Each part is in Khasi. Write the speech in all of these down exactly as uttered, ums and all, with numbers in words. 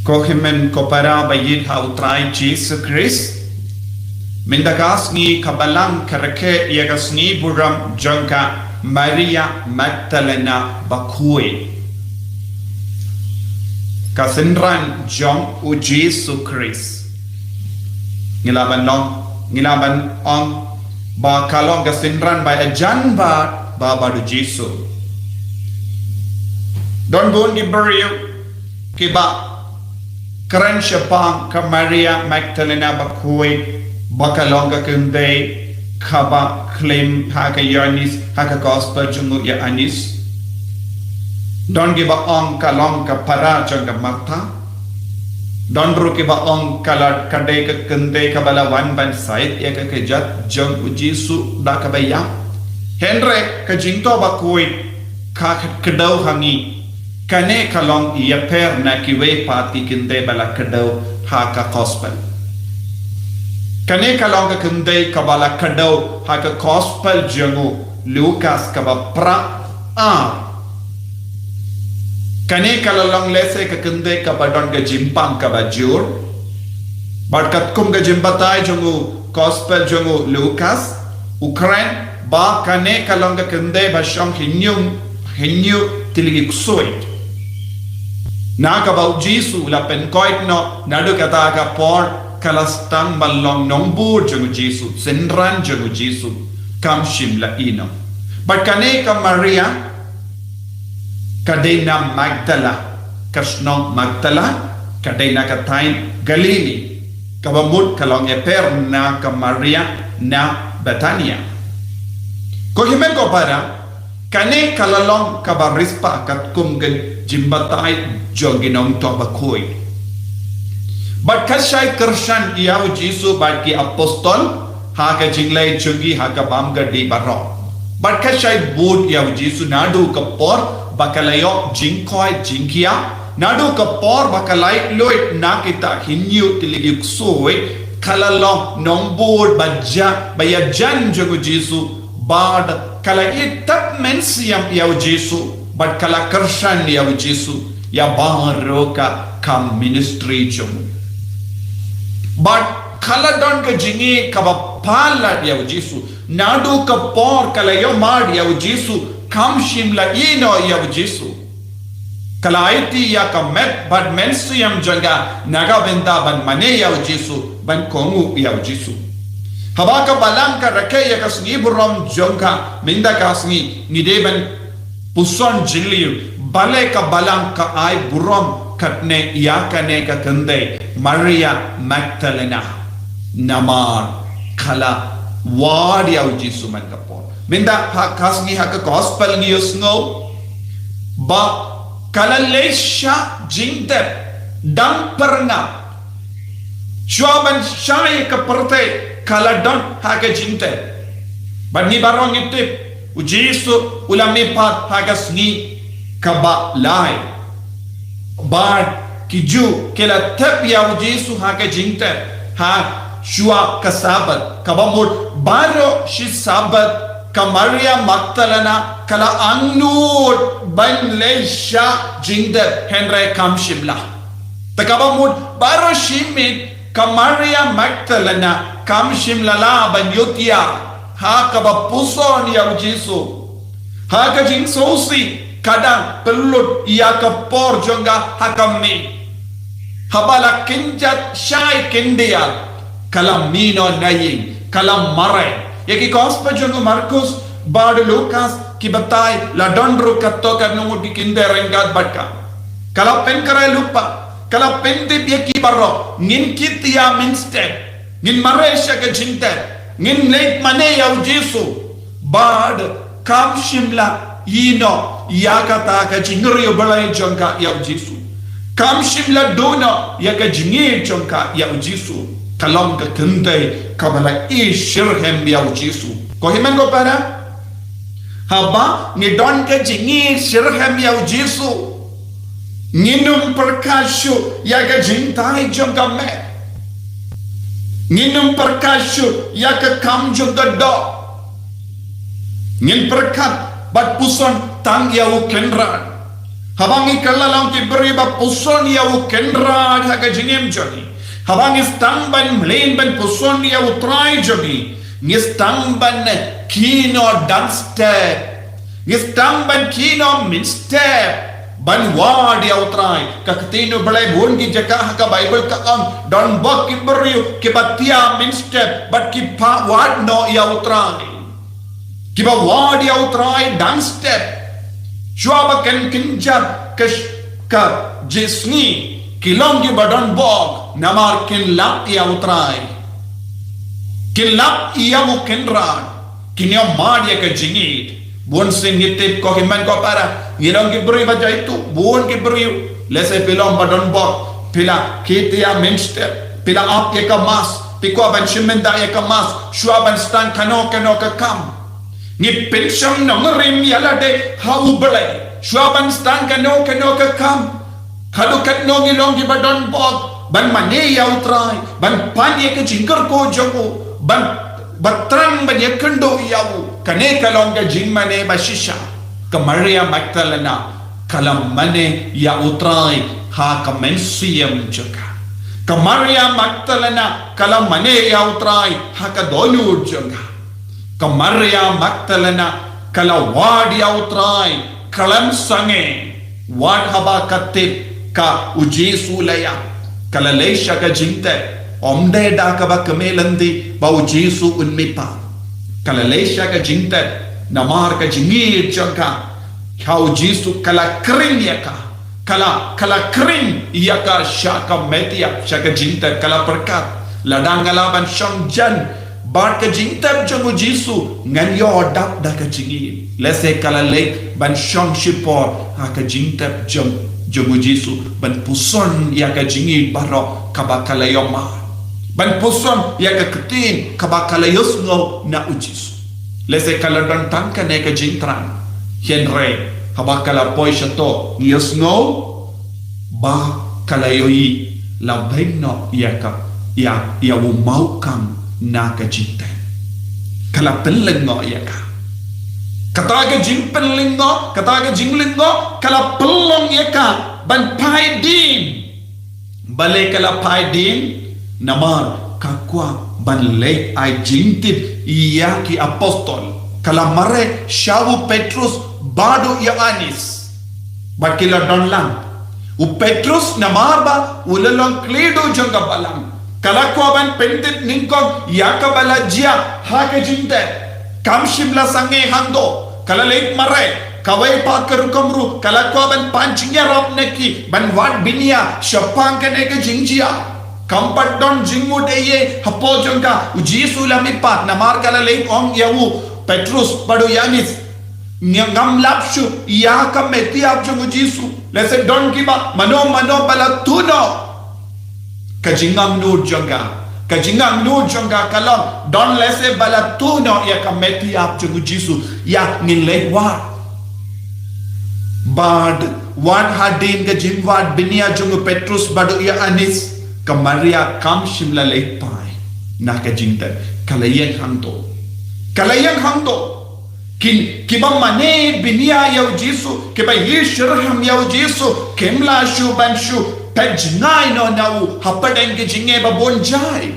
Ko hynmen ko para ba ïeit ha u Trai Jisu Khrist, mynta ka sngi ka Balang ka rakhe ïa ka sngi burom jong ka Maria Magdalena bakhuid, ka synran jong u Jisu Khrist. Ngi lah ban long, ngi lah ban ong ba ka long ka synran ba ïajan bad, ba bad u Jisu. Don bun ki briew kiba kren shaphang ka Maria Magdalena bakhuid ba ka long ka kynthei kaba klim ha ka Ïoannis, ha ka gospel jong u Ïoannis. Don kiba ong ka long ka para jong ka Martha. Don ruh kiba ong ka la, ka dei ka kynthei kaba la wan ban sait ïa ka kjat jong u Jisu da kaba ïap. Hynrei ka jingthoh bakhuid ka kdew ha ngi, kane ka long ïapher na kiwei pat ki kynthei ba la kdew ha ka gospel. Kane ka long ka kynthei kaba la kdew ha ka gospel jong u Lukas kaba phra ar. Kane ka la long lehse ka kynthei kaba don ka jingpang kaba jur. Bad katkum ka jingbatai jong u gospel jong u Lukas, u kren ba kane ka long ka kynthei ba shong hynñiew, hynñiew tylli ki ksuid. Na kaba u Jisu u la pynkoit noh, naduh kata ka por ka la sdang ban long nongbud jong u Jisu, synran jong u Jisu, kam shym la ïehnoh. Bad kane ka Maria ka dei na Magdala, ka shnong Magdala, ka dei na ka thaiñ Galili, kaba mut ka long ïapher na ka Maria na Bethania. Ko hynmen ko para, kane ka la long kaba riewspah katkum ka jingbatai jong ki nongthoh bakhuid. Bad ka shai kyrshan ïa u Jisu bad ki apostol ha ka jingleit jong ki ha ka bam ka dih baroh. Bad ka shai bud ïa u Jisu naduh ka por ba ka la ïoh jingkoit jingkhiah, naduh ka por ba ka la ïaid luid na kita hynñiew tylli ki ksuid, ka la long nongbud ba ïa, ba ïajan jong u Jisu, bad ka la ïeit tap mynsiem ïa u Jisu, bad ka la kyrshan ïa u Jisu ïa baroh ka kam ministry jong u. Bad ka la don ka jingïeit kaba palat ïa u Jisu. Naduh ka por ka la ïohmad ïa u Jisu, kam shym la ïehnoh ïa u Jisu. Ka la aiti ïa ka met bad mynsiem jong ka na ka bynta ban mane ïa u Jisu, ban kohnguh ïa u Jisu. Haba ka Balang ka rakhe ïa ka sngi burom jong ka, mynta ka sngi ngi dei ban puson jylliew, balei ka Balang ka ai burom katne ïa kane ka kynthei Maria Magdalena. Namar ka la wad ïa u Jisu man ka por. Mynta ha ka sngi ha ka gospel ngi ïohsngew ba ka la leit shah jingtep dang pyrngap. Shuwa ban shah ïa ka pyrthei ka la don ha ka jingtep. Bad ngi baroh ngi tip, u Jisu u la mihpat ha ka sngi kaba lai. Bad ki Jiw ki la tep ïa u Jisu ha ka jingtep ha shuwa ka Sabbath, kaba mut baroh shi Sabbath ka Maria Magdalena ka la angnud ban leit shah jingtep, hynrei kam shym la. Te kaba mut baroh shi miet ka Maria Magdalena kam shym la lah ban ïohthiah ha kaba puson ïa u Jisu. Ha ka jingsngewsih ka dang pynlut ïa ka por jong ka ha ka miet. Haba la kynjat shai kyndiar ka la mih noh na ïing, ka la mareh. Ïa ki gospel jong u Markus bad u Lukas ki batai la don ruh katto katne ngut ki kynthei ryngkat bad ka. Ka la pynkhreh lypa, ka la pyntip ïa ki baroh, ngin kit ïa mynstep, ngin mareh sha ka jingtep, ngin leit mane ïa u Jisu. Bad kam shym la ïehnoh ïa kata ka jingriewblei jong ka ïa u Jisu. Kam shym la duh noh ïa ka jingïeit jong ka ïa u Jisu. Ka long ka kynthei kaba la ïeit shitrhem ïa u Jisu. Ko hynmen ko para, haba ngi don ka jingïeit shitrhem ïa u Jisu, ngin ym pyrkhat shuh ïa ka jingthait jong ka met. Ngin ym pyrkhat shuh ïa ka kam jong ka doh. Ngin pyrkhat bad puson tang ïa u Kynrad. Haba ngi kylla long ki briew ba puson ïa u Kynrad ha ka jingim jong ngi, haba ngi sdang ban mlien ban puson ïa u Trai jong ngi, ngi sdang ban kynnoh dang step, ngi sdang ban kynnoh mynstep ban wad ïa u Trai. Ka ktien u Blei bun ki jaka ha ka Baibl ka ong, don bok ki briew kiba thiah mynstep bad ki pah wad noh ïa u Trai. Kiba wad ïa u Trai dang step. Shuwa ba kan kynjat ka sh-, ka jingsngi, ki long kiba don bok namar kin lap ïa u Trai. Kin lap ïa u Kynrad. Kin ïoh mad ïa ka jingïeid. Bun sien ngi tip ko hynmen ko para, ngi long ki briew ba jaituh, bun ki briew. Lehse phi long ba don bok, phi la kit ïa mynstep, phi la ap ïa ka mask, phi kwah ban shim bynta ïa ka mask shuwa ban sdang kano kano ka kam. Ngi pynshong nongrim ïa lade ha u Blei shuwa ban sdang kano kano ka kam. Haduh katno ngi long kiba don bok ban mane ïa u Trai, ban pan ïa ka jingkyrkhu jong u, ban, ban thrang ban ïakynduh ïa u. Kane ka long ka jingmane ba shisha. Ka Maria Magdalena ka la mane ïa u Trai ha ka mynsiem jong ka. Ka Maria Magdalena ka la mane ïa u Trai ha ka dohnud jong ka. Ka Maria Magdalena ka la wad ïa u Trai khlem sangeh. Wat haba ka tip ka u Jisu la ïap, ka la leit sha ka jingtep. Ym dei da kaba kmie lynti ba u Jisu un mihpat. Ka la leit sha ka jingtep namar ka jingïeid jong ka ha u Jisu, ka la khring ïa ka. Ka la, ka la khring ïa ka sha ka met ïap, sha ka jingtep, ka la pyrkhat, lada nga lah ban shong jan bad ka jingtep jong u Jisu, ngan ïoh dap da ka jingïeid. Lehse ka la leit ban shong shipor ha ka jingtep jong, jong u Jisu, ban puson ïa ka jingïeid baroh kaba ka la ïoh mad, ban puson ïa ka ktien kaba ka la ïohsngew na u Jisu. Lehse ka la don tang kane ka jingthrang. Hynrei haba ka la poi shato, ngi ïohsngew ba ka la ïohi, la beng noh ïa ka, ïa, ïa u mawkam na ka jingtep. Ka la pynlyngngoh ïa ka. Kata ka jingpynlyngngoh, kata ka jinglyngngoh ka la pynlong ïa ka ban phai dien. Balei ka la phai dien? Namar ka kwah ban leit ai jingtip ïa ki apostol. Ka la mareh sha u Petrus bad u Ïoannis. Bad ki la don lang. U Petrus namar ba u la long khlieh duh jong ka balang, ka la kwah ban pyntip nyngkong ïa kaba la jia ha ka jingtep. Kam shym la sangeh hangto. Ka la leit mareh. Kawei pat ka rukom ruh ka la kwah ban pan jingïarap na ki, ban wad bniah shaphang kane ka jingjia. Kam pat don jingmut ei ei hapoh jong ka. U Jisu la mihpat, namar ka la leit ong ïa u Petrus bad u Ïoannis, ngam lap shuh ïa ka met ïap jong u Jisu. Lehse don kiba, mano mano ba la tuh noh. Ka jingangnud jong ka, ka jingangnud jong ka ka long, don lehse ba la tuh noh ïa ka met ïap jong u Jisu. Ïa, ngin leit wad. Bad wat hadien ka jingwad bniah jong u Petrus bad u Ïoannis, ka Maria kam shym la leit phai na ka jingtep. Ka la ïeng hangto. Ka la ïeng hangto. Ki, kiba mane bniah ïa u Jisu, kiba ïeit shitrhem ïa u Jisu, kim lah shuh ban shu pynjngai noh na u hapdeng ki jingeh ba bun jait.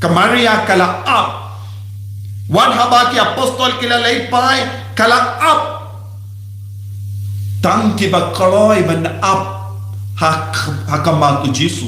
Ka Maria ka la ap. Wat haba ki apostol ki la leit phai, ka la ap. Tang kiba kloi ban ap ha, ha khmat u Jisu.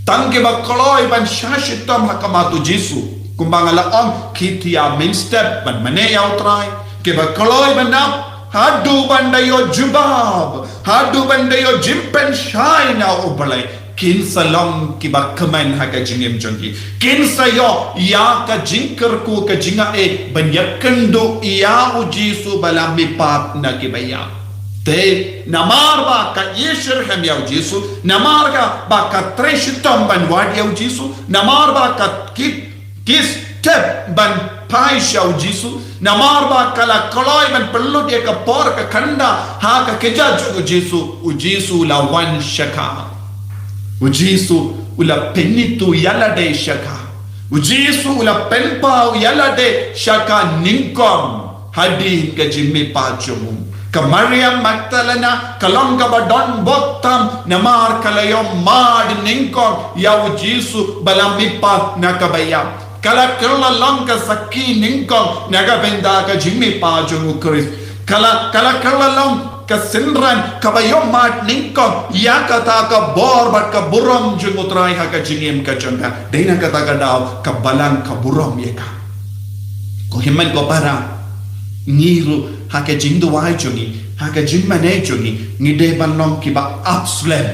Tang kiba kloi ban shah shitom ha khmat u Jisu. Kumba nga la ong, ki thiah mynstep ban mane ïa u Trai. Kiba kloi ban ap haduh ban da ïoh jubab, haduh ban da ïoh jingpynshai na u Blei. Kin sa long kiba kmen ha ka jingim jong ki. Kin sa ïoh ïa ka jingkyrkhu, ka jingaiei ban ïakynduh ïa u Jisu ba la mihpat na kiba ïap. Te namar ba ka ïeit shitrhem ïa u Jisu, namar ka ba ka trei shitom ban wad ïa u Jisu, namar ba ka ki, ki step ban phai sha u Jisu, namar ba ka la kloi ban pynlut ïa ka por ka khynda ha ka kjat jong u Jisu, u Jisu la wan sha ka. U Jisu u la pynithuh ïa lade sha ka. U Jisu u la pynpaw ïa lade sha ka nyngkong hadien ka jingmihpat jong u. Ka Maria Magdalena ka long kaba don bok tam namar ka la ïoh mad nyngkong ïa u Jisu ba la mihpat na ka ba ïap. Ka la kylla long ka sakhi nyngkong na ka bynta ka jingmihpat jong u Khrist. Ka la, ka la kylla long ka synran kaba ïoh mad nyngkong ïa kata ka bor bad ka burom jong u Trai ha ka jingim ka jong ka. Dei na kata ka daw ka balang ka burom ïa ka. Ko hynmen ko para, ngi ruh ha ka jingduwai jong ngi, ha ka jingmane jong ngi, ngi dei ban long kiba ap slem.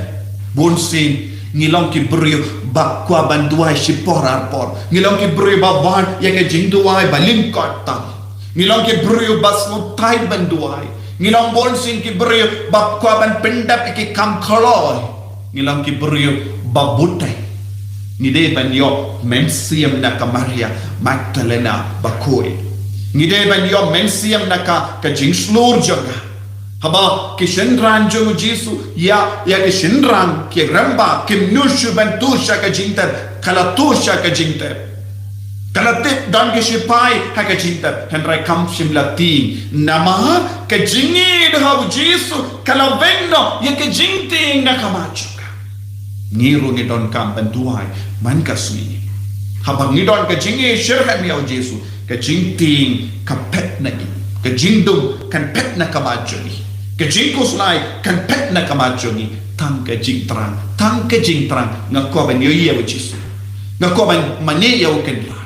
Bun sien ngi long ki briew ba kwah ban duwai shipor arpor. Ngi long ki briew ba wan ïa ka jingduwai ba lyngkot tam. Ngi long ki briew ba sngewtynnad ban duwai. Ngi long bun sien ki briew ba kwah ban pyndep ïa ki kam kloi. Ngi long ki briew ba buteng. Ngi dei ban ïoh mynsiem na ka Maria Magdalena bakhuid. Ngi dei ban ïoh mynsiem na ka, ka jingshlur jong ka. Haba ki shynrang jong u Jisu, ïa, ïa ki shynrang, ki rymba, kim nud shuh ban tur sha ka jingtep, ka la tur sha ka jingtep. Ka la tip don ki shipai ha ka jingtep, hynrei kam shym la tieng. Namar ka jingïeit ha u Jisu ka la weng noh ïa ka jingtieng na ka mat jong ka. Ngi ruh ngi donkam ban duwai man ka sngi. Haba ngi don ka jingïeit shitrhem ïa u Jisu, ka jingtieng ka phet na ngi. Ka jingdum kan phet na ka mat jong ngi. Ka jingkhuslai kan phet na ka mat jong ngi. Tang ka jingthrang, tang ka jingthrang, nga kwah ban ïohi ïa u Jisu. Nga kwah ban mane ïa u Kynrad.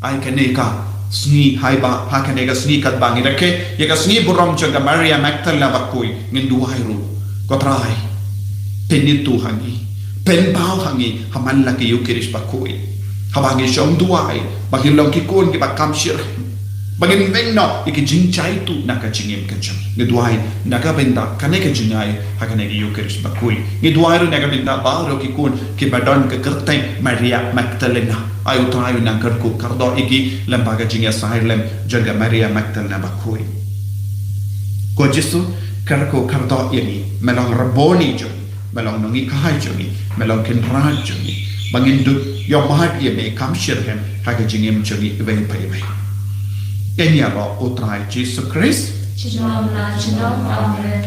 Ai kane ka sngi, haba ha kane ka sngi katba ngi rakhe ïa ka sngi burom jong ka Maria Magdalena bakhuid, ngin duwai ruh. Ko Trai, pynithuh ha ngi, pynpaw ha ngi ha man la ka Eukharist bakhuid. Haba ngi shong duwai, ba ngin long ki khun kiba kam shitrhem, ba ngin weng noh ïa ki jingjaituh na ka jingim ka jong ngi. Ngi duwai na ka bynta kane ka jingai ha kane ka Eukharist bakhuid. Ngi duwai ruh na ka bynta baroh ki khun kiba don ka kyrteng Maria Magdalena. Ai u Trai un nang kyrkhu kyrdoh ïa ngi lem bad ka jingïasaid lem jong ka Maria Magdalena bakhuid. Ko Jisu, kyrkhu kyrdoh ïa ngi, me long Rabboni jong ngi, me long Nonghikai jong ngi, me long Kynrad jong ngi. Ba ngin dup ïohmad ïa me kam shitrhem ha ka jingim jong ngi iwei pa iwei. Ïaroh u Trai Jisu Khrist. Junom la junom. Amen.